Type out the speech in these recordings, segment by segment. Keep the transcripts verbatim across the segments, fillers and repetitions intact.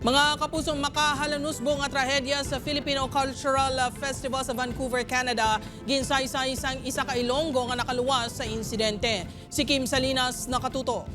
Mga kapuso, makahalanusbo nga trahedya sa Filipino Cultural Festival sa Vancouver, Canada, ginsaysay sang isa ka Ilonggo nga nakaluwas sa insidente. Si Kim Salinas nakatuto.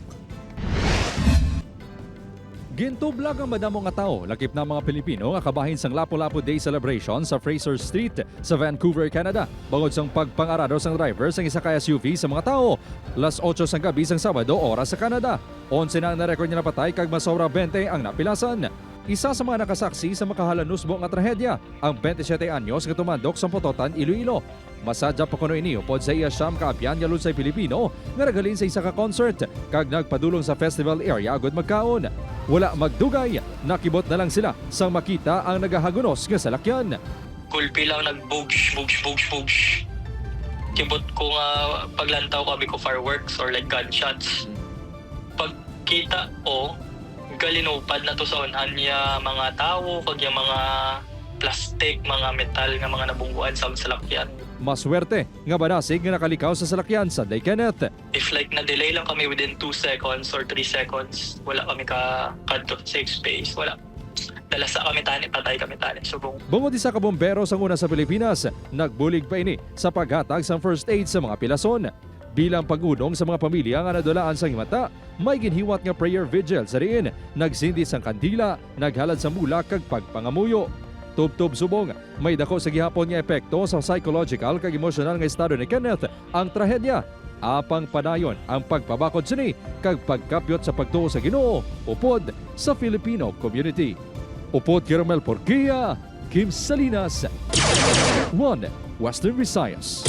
Gintublag ang madamo nga tawo, lakip na mga Pilipino, nga kabahin sang Lapu-Lapu Day celebration sa Fraser Street sa Vancouver, Canada, bangod sang pagpangarado sang driver sang isa ka S U V sa mga tawo. Las otso sang gabi sang Sabado, oras sa Canada. Onse na ang na-record nga napatay kag masobra bente ang napilasan. Isa sa mga nakasaksi sa makahalanusbo nga trahedya, ang twenty-seven anyos nga tumandok sa Pototan, Iloilo. Masadya pa kuno ini upod sa iya siyam ka abyan nga lunsay Pilipino nga naghalin sa isa ka concert kag nagpadulong sa festival area agud magkaon. Wala magdugay, nakibot na lang sila sang makita ang nagahagunos nga salakyan. Gulpi lang nag-bugsh, bugsh, bugsh, bugsh. Kibot ko nga paglantaw ko, abi ko, fireworks or, like, gunshots. Pagkita ko, galinupad na to sa unhan niya mga tawo kag yung mga plastic, mga metal nga mga nabungguan sa salakyan. Maswerte nga banasig nga nakalikaw sa salakyan, Sanday Kenneth. If, like, na-delay lang kami within two seconds or three seconds, wala kami ka kadto sa safe space, wala. Dalasa kami tani, patay kami tani, subong. Bungod isa ka bombero sang una sa Pilipinas, nagbulig pa ini sa paghatag sang first aid sa mga pilason. Bilang pag-unong sa mga pamilya nga nadulaan sang himata, may ginhiwat nga prayer vigil sa diin nagsindi sang kandila, naghalad sang bulak kag pagpangamuyo. Tubtob subong, may dako sa gihapon nga epekto sa psychological kag emosyonal nga estado ni Kenneth ang trahedya. Apang padayon ang pagpabakod sini kag pagkapyot sa pagtuo sa Ginoo upod sa Filipino community. Upod kay Romel Porquia, Kim Salinas, One Western Visayas.